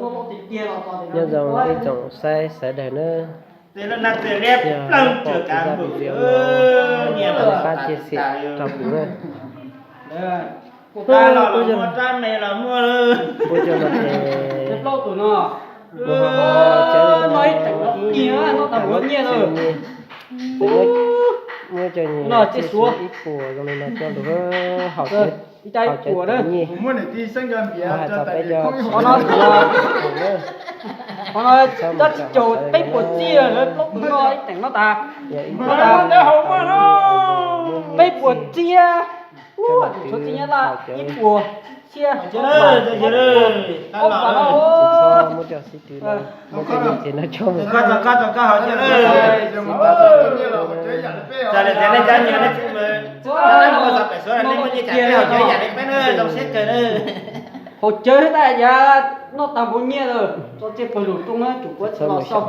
Nyob zoo ib tsoom saib sawv daws nawb. Yog pom kuv zaj video no, pab cia siab rau kuv na. Kuv yog, kuv yog no ces kuv ho cawv no ib tag nyiaj, muab cov nyiaj ib puas zoo li no coj lug haus cawv, haus cawv tau nyiaj. Hais txog peb cov, qhov no cov tsis caum peb puas txiaj, plaub tus no ib teem no tas, peb puas txiaj, tshuav txiaj nyab laj ib puas txiaj, ob phav no, muab cov xib tw no, muab cov nyiaj txiag no coj mus. Haus cawv tas, yam noj tag npaum nyiaj lawm, tso tseg pawg lug rooj na, tsum kuv tsis los xaus.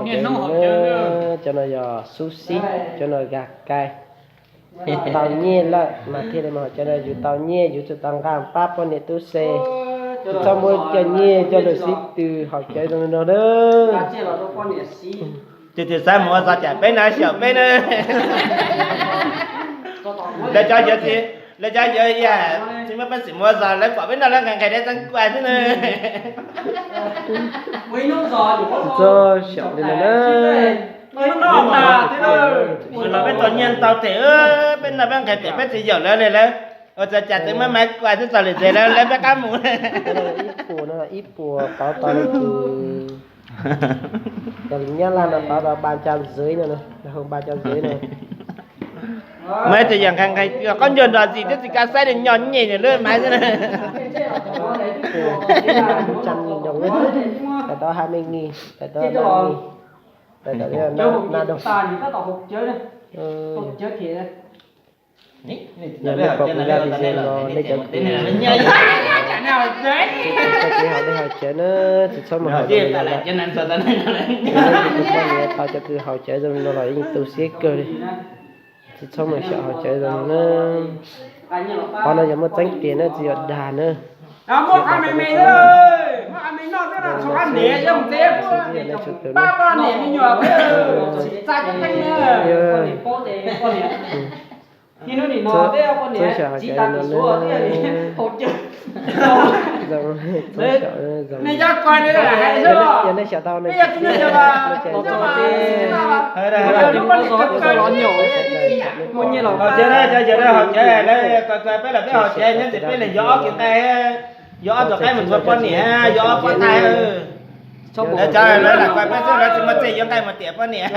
Cov no yog xub xib, cov no gaj kai. Tau nyiaj lawm mas thiaj li mus haus cawv na, yus tau nyiaj yus thiaj tau nqa pab poj niam tub se. Tsis txhob muab cov nyiaj coj lug xib tw haus cawv zoo li no na. Tus twg xav mus ua zog cas peb no xyaum peb na. Lawv cov yawg, lawv cov yawg yam tsis muaj peev xwm mus ua zog, lawv pom peb noj lawv nqhis nqhis dab txeeb kua xwb na. Txhob xyaum li no na. Los peb tau nyiaj ntau tes, peb noj peb nqhis tes peb tsis yaum lawv li lawm. Ua cas cas tseem muab maiv kua xwb, txog lwm tes lawv peb qab mus. Ib puas no, ib puas pauv tau li, cov nyab laj no pauv tau ba ca ntxwv no, hu ba ca ntxwv no. Maiv tsis yog nqhis nqhis, qaub ncaug nrog ntxim thiab tsis kav xaib li, nyo nyem nws lub maiv xwb na. Ib puas tsib caug nyiaj nroo, tau tau ha me ngi, tau tau na doog. Yog nej pom kuv zaj video no nej cov kws, nej cov kws haus, nej haus cawv na, tsis txhob mus haus zoo li no lawm. Yog nej tus poj niam tau cov kws haus cawv zoo li no los yeej tu siab kawg li. Tsis txhob mus xyaum haus cawv zoo li na. Qhov no yog muaj tseeb tiag na, tsis yog dag na. Txhob xyaum haus cawv no na. Zoo, txhob xyaum, zoo. Yog nej xyaum tau no, haus cawv na, cov yawg na, haus cawv, peb los peb haus cawv nyob ntawm peb, yog ob tug qaib, yog ob tug qaib mus thuav poj niam, yog ob poj thaij. Lawv cov lawv lam kuas peb xwb, lawv tsis muaj txij yuav nqaij mus tiam poj niam.